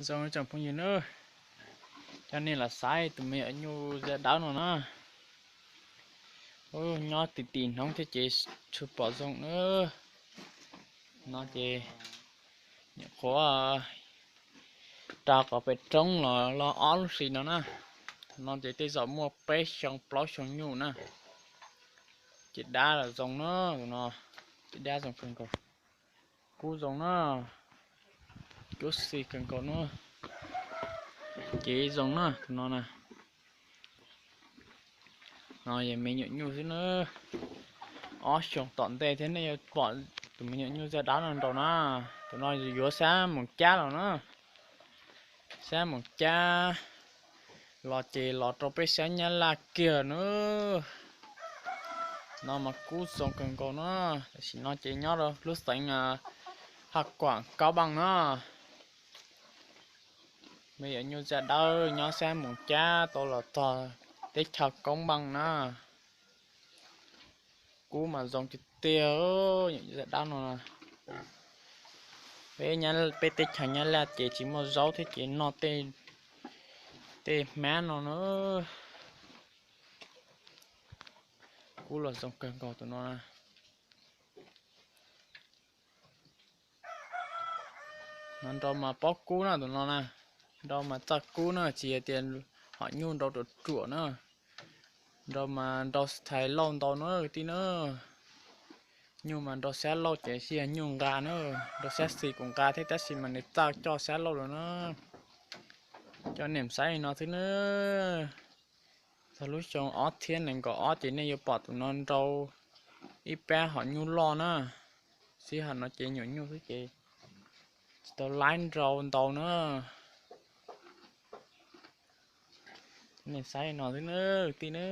Zoo tsoom phooj ywg na, coj nej los saib tus me nyuam nyuj zaj dawb no na. Nyob tim tim hnub thiab ces tsuas pom zoo na. No ces nyuam qhuav rau qhov pem roob los ob lub hlis no na. Thaum no ces tej zaum muaj peb xyoo plaub xyoo nyuj na. Ces dab los zoo na, tus no ces dab zoo kawg nkaus. Kub zoo na, kub xis kawg nkaus na. Ces zoo na tus no na. No yog me nyuam nyuj xwb na. Ob xyoos tom ntej thiab nej yuav pom tus me nyuam nyuj zaj dawb no nraud na. Tus no yuav sab Moos Cab los na. Sab Moos Cab los ces los rau peb sab Nyab Laj kiag na. No mas kub zoo kawg nkaus na. Tam sim no ces nyob rau lub xeev Haj Kuam Kaub Npaaj na. Me nyuam nyuj zaj dawb nyob sab Moos Cab tau los txog teb chaws Kaub Npaaj na. Kub mas zoo tiag tiag, nyuam nyuj zaj dawb no. Peb, peb teb chaws Nyab Laj ces tsis muaj zaub thiab ces noj tej hmab no na. Kub los zoo kawg nkaus tus no. No nrau mas pob kub na tus no na. Nrau mas txaj kub na, tsis hais tias hom nyuj nrau ruam ruam na. Nrau mas nrau xais lauj ntau na kwv tij na. Nyuj mas nrau sab lauj ces sij hawm nyuj nqa na, nrau sab xis kuj nqa thiab tab sis mas nws txaj coj sab lauj lawm na. Coj nej saib no xwb na. Txog lub xyoo ob txhiab nees nkaum ob ces nej yuav pom tus no nrau ib pab hom nyuj loj na. Sij hawm no ces nyuam nyuj xwb ces tsis tau laib nrau ntau na. Nej saib no xwb na kwv tij na.